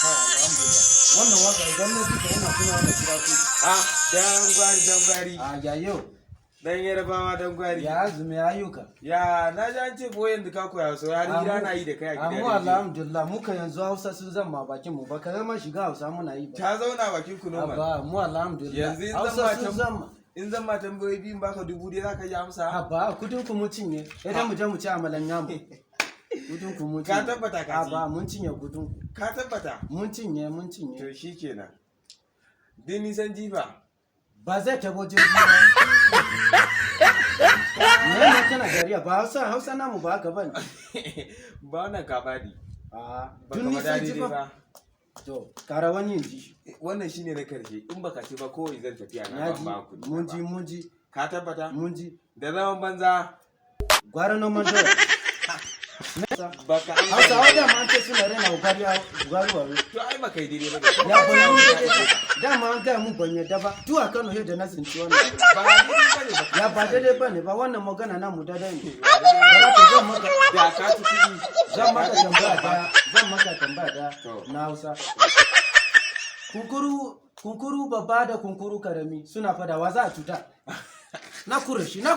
Kai, alhamdulillah. Wannan waka idan na ji ta ina tuna da gida ku. Ah, dan gwari, dan gwari. A yayo. Dan Yarbawa, dan gwari. Ya azumi, ya ayyuka? Ya na ji an ce ko yanzu ka koya so har gida na yi da kai a gida. Mu Rediyo. Alhamdulillah, muka yanzu Hausa sun zama bakin mu, ba ka zama shiga Hausa muna yi ba. Ta zauna bakin ku normal. Abba, mu alhamdulillah. Yanzu in zan Hausa ma sun zama. In zan ma tambayoyi biyun, baka 1000 za ka yi amsa? Abba, kudin ku mun cinye. Idan mu je mu ci amalan yamu. Kudin ku mun Ka cinye. tabbata ka ci? Abba, mun cinye kudin ku. Ka tabbata? Mun cinye, mun cinye. To shikenan. Din nisan jifa. Ba zai tabo jirgi ba. Me ne kana dariya? Ba Hausa, Hausa namu ba haka bane. Ba wannan, ka faɗi. A Ba tun ka faɗa nisan daidai jifa. ba. To, kara wani in ji. Wannan shine na karshe. In baka ci ba, kawai zan tafiya na Na ban ji, ba kuɗi. mun ji, mun ji, Ka tabbata? Mun ji. Da zaman banza. Gwara noman doya. Baka amsa. Hausawa da ma an ce suna rena gwari gwari waro. To ai baka yi daidai ba. Ya ban yi daidai ba. Dama an gaya mun ban yadda ba. Tu a Kano yadda na tsinci wannan. Ba daidai ba ne ba. Ya ba daidai ba ne ba, wannan magana namu daidai ne. Bara ka zan maka Da ka ci kuɗi. Zan maka tambaya daya, zan maka tambaya daya To. na Hausa. Kunkuru, kunkuru babba da kunkuru karami suna fada, wa za a cuta? Na kure shi na.